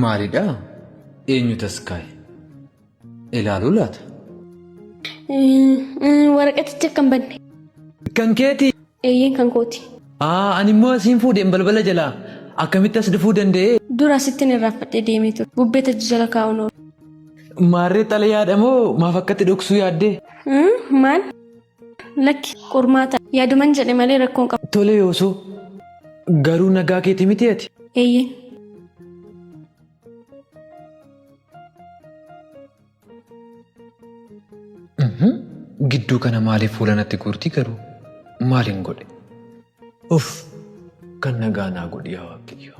Maalidha? Eenyutu as kaa'e? Ilaaluu laata? Waraqatichi akka hin badne. Kan keeti? Eeyyeen kan kooti. Aa, ani immoo asiin fuudheen balbala jalaa. Akkamitti as dhufuu danda'e? Dura asittin irraanfadhee deemee ture. Bubbee tajji jala kaa'uun oolu. Maarree xalayaadha moo maaf akkatti dhoksuu yaaddee? Maal? Lakki qormaata. Yaaduman jedhe malee rakkoon qabu. Tole yoosuu. Garuu nagaa keeti miti ati? Eeyyeen. Gidduu kana maaliif fuula natti guurti garuu? Maaliin godhe? Uff! Kan nagaa naa godhi yaa Waaqayyo.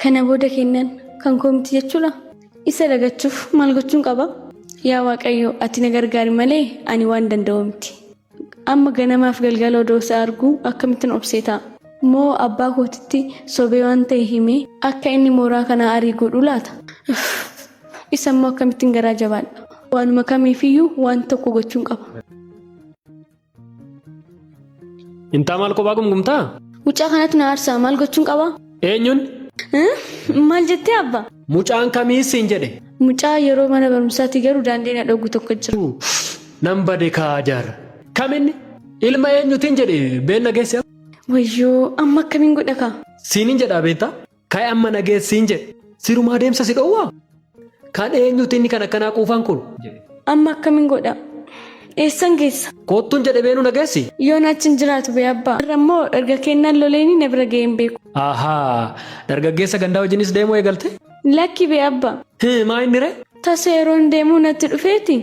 Kana booda kennan kan koo miti jechuudha? Isa dagachuuf maal gochuun qaba? Yaa Waaqayyo ati na gargaari malee ani waan danda'u miti. Amma ganamaaf galgala odoo isa arguu akkamittin obsee taa'a? Moo abbaa kootitti sobee waan ta'e himee akka inni mooraa kanaa arii godhuu laata? Uff! Isa immoo akkamittin garaa jabaadha? Waanuma kamiifiyyuu waan tokko gochuun qaba. Intaa maal kophaa gumgumtaa? Mucaa kanatu na aarsaa maal gochuun qaba? Eenyuun? Maal jettee abba? Mucaan kamii siin jedhe? Mucaa yeroo mana barumsaatti garuu daandii na dhowwu tokko jira. Nan bade kaa jaarra. Kam inni? Ilma eenyutiin jedhe been na geessi. Wayyoo amma akkamiin godha kaa? Siinin jedhaa beektaa? Ka'i amma na geessi siin jedhe. Sirumaa deemsa si dhowwaa? Kan eenyuti inni kan akkanaa quufaan kun? Amma akkamiin godha? Eessan geessa? Koottuun jedhe beenuu na geessi? Yoon achi hin jiraatu bee abbaa. Har'a immoo erga kennaan loleeni na bira ga'ee hin beeku. Ahaa, dargaggeessa gandaa wajjinis deemuu eegalte? Lakki bee abbaa. Hii, maa inni ree? Tasa yeroon deemuu natti dhufeeti.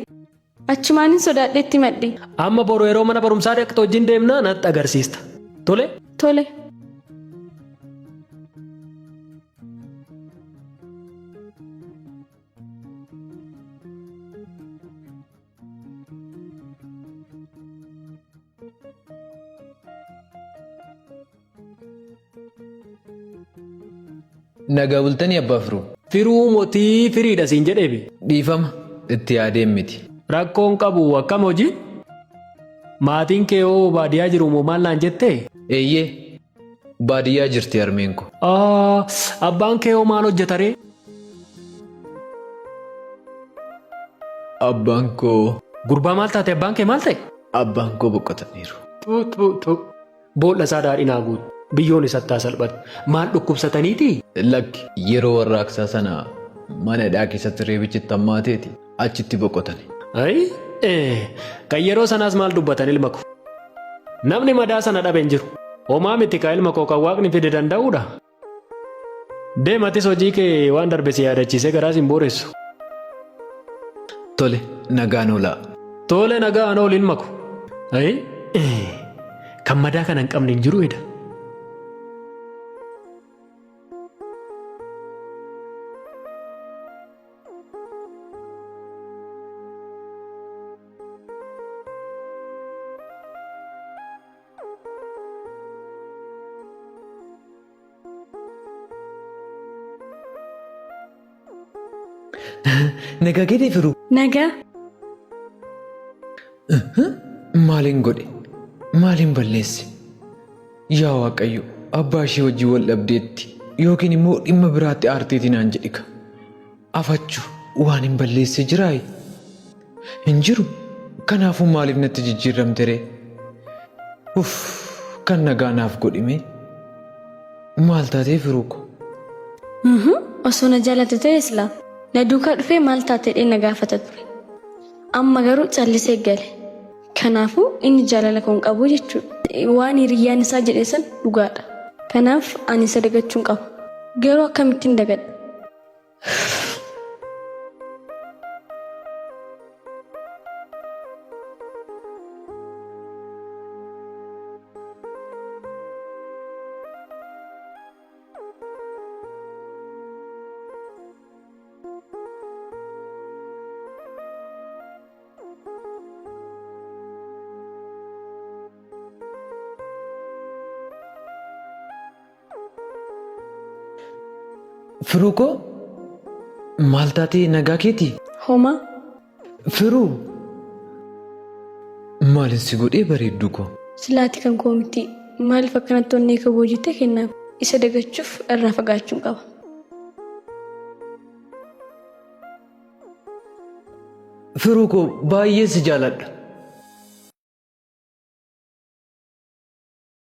Achumaanin sodaadhee itti himadhe. Amma boru yeroo mana barumsaa dhaqxu wajjin deemnaa natti agarsiista. Tole? Tole. Nagaa bultanii abbaa firuu. Firuu motii firiidha siin jedheebi. Dhiifama itti yaadeen miti. Rakkoon qabu akkam hojii? Maatiin kee hoo baadiyyaa jiru moo maal naan jettee? Eeyyee baadiyyaa jirti harmeen koo. Ah, abbaan kee hoo maal hojjeta ree? Abbaan koo. Gurbaa maal taate abbaan kee maal ta'e? Abbaan koo boqotaniiru. Tuu tuu tuu. Boolla isaa daadhiin haa guutu. Biyyoon isatti haa salphatu. Maal dhukkubsataniitii? Lakki, yeroo warraaqsaa sana mana hidhaa keessatti reebichi itti hammaateeti achitti boqotani. Ayi, kan yeroo sanaas maal dubbatan ilma ko. Namni madaa sana dhabe hin jiru. Homaa miti kaa ilma koo kan waaqni fide danda'uudha. Deem atis hojii kee waan darbe si yaadachiisee garaa si hin booressu. Tole, nagaan oolaa. Tole nagaan ooli ilma ko. Ayi, kan madaa kana hin qabne hin jiru eda. Nagaa keetii firuu. Nagaa. Maaliin godhe? Maaliin balleesse? Yaa Waaqayyo, abbaa ishee wajjin wal dhabdeetti yookiin immoo dhimma biraatti aarteeti naan jedhika. Afachu waan hin balleesse jiraayi? Hin jiru. Kanaafuu maaliif natti jijjiirramte ree? Uff, kan nagaa naaf godhi mee. Maal taatee firuu ko? Osoo na jaalatu ta'e silaa na duukaa dhufee maal taate jedhee na gaafata ture. Amma garuu callisee gale. Kanaafuu inni jaalala koo hin qabu jechuudha. Waan hiriyyaan isaa jedhe san dhugaadha. Kanaaf ani isa dagachuun qaba. Garuu akkamittiin dagadha? Firuu koo maal taatee nagaa keetii? Homaa. Firuu maalin si godhee bareedduu koo? Silaati kan koo miti. Maaliif akkanatti onnee koo boojite kennaa? Isa dagachuuf irraa fagaachuun qaba. Firuu koo baay'ee si jaaladha.